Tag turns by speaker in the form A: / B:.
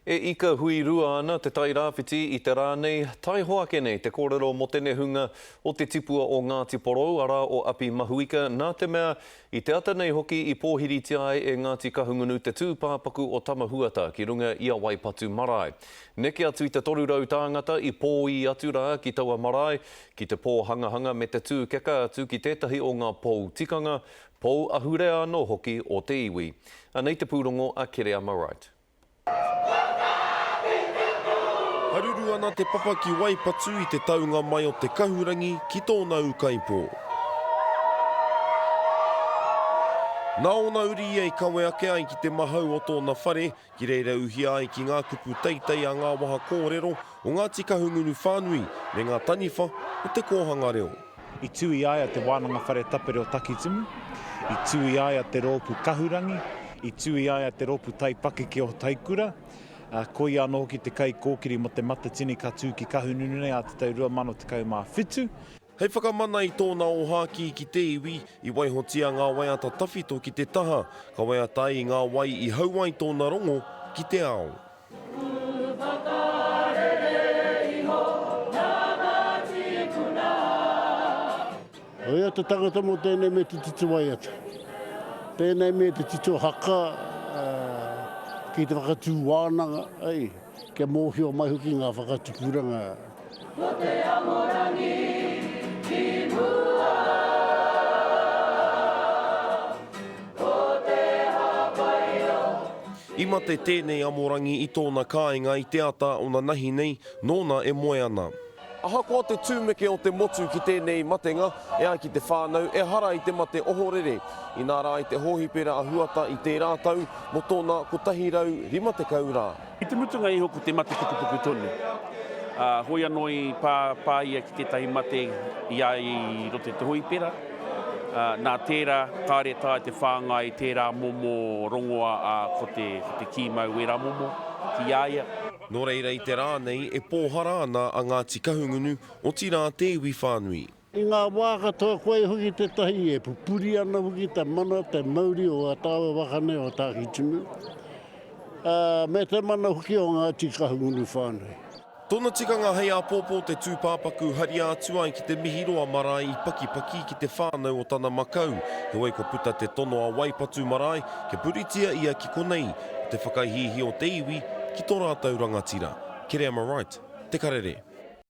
A: E ika hui rua ana Te Tai Rāwhiti i te rā nei, taiho ake nei te kōrero mō te nehunga o te tipua o Ngāti Porou, arā o Api Mahuika, nā te mea, i te ata nei hoki i pōhiritia ai e Ngāti Kahungunu te tūpāpaku o Tamahuata ki runga i a Waipatu marae. Neke atu i te 300 tāngata i pōī atu rā ki taua marae, ki te pōhangahanga me te tūkeka atu ki tētahi o ngā pou tikanga, pou ahurea anō hoki o te iwi. Anei te pūrongo a Kereama Wright.
B: Haruru ana te papa ki Waipatu i te taunga mai o te kahurangi ki tōna ūkaipō. Nā ōna uri ia i kawe ake ai ki te mahau o tōna whare, ki reira uhia ai ki ngā kupu teitei a ngā waha kōrero o Ngāti Kahungunu whānui me ngā taniwha o te kōhanga reo.
C: I tū i a ia te Wānanga Whare Tapere o Takitimu, i tū i a ia te Rōpū Kahurangi, i tū i a ia te Rōpū Taipakeke o Taikura, ā, ko ia anō hoki te kaikōkiri mō te Matatini ka tū ki Kahungunu nei ā te tau 2017.
B: Hei whakamana i tōna ōhākī ki te iwi, i waihotia ngā waiata tawhito ki te taha, ka waiata ai i ngā wai i hau ai tōna rongo ki te ao.
D: Koia te tangata mō tēnei me te tito waiata. Tēnei me te tito haka ki te whakatū wānanga, ai, kia mōhio mai hoki ngā whakatupuranga.
E: Ko te amorangi ki mua. Ko te hāpai o.
B: I mate tēnei amorangi i tōna kāinga i te ata o nanahi nei, nōna e moe ana. Ahakoa te tūmeke o te motu ki tēnei matenga, e ai ki te whānau, ehara i te mate ohorere. Inā rā i te hōhipera a Huata i tērā tau, mō tōna 150 rā.
F: I te mutunga iho ko te mate pukupuku tonu. Ā, hoi anō i pā, pā ia ki tētahi mate i a ia i roto i te hōhipera. Ā, nā tērā, kāore e taea te whāngai i tērā momo rongoā, ā, ko te, ko te kīmau wērā momo ki a ia.
B: Nō reira i te rā nei e pōhara ana a Ngāti Kahungunu, otirā te iwi whānui.
D: I ngā wā katoa koe hoki tētahi e pupuri ana hoki te mana, te mauri o a tāua waka nei o Tākitimu, ā, me te mana hoki o Ngāti Kahungunu whānui.
B: Tōna tikanga hei āpōpō te tūpāpaku haria atu ai ki te Mihiroa marae i Pakipaki ki te whānau o tana makau, heoi kua puta te tono a Waipatu marae kia puritia ia ki konei, ko te whakahīhī o te iwi ki tō rātou rangatira. Kereama Wright, Te Karere.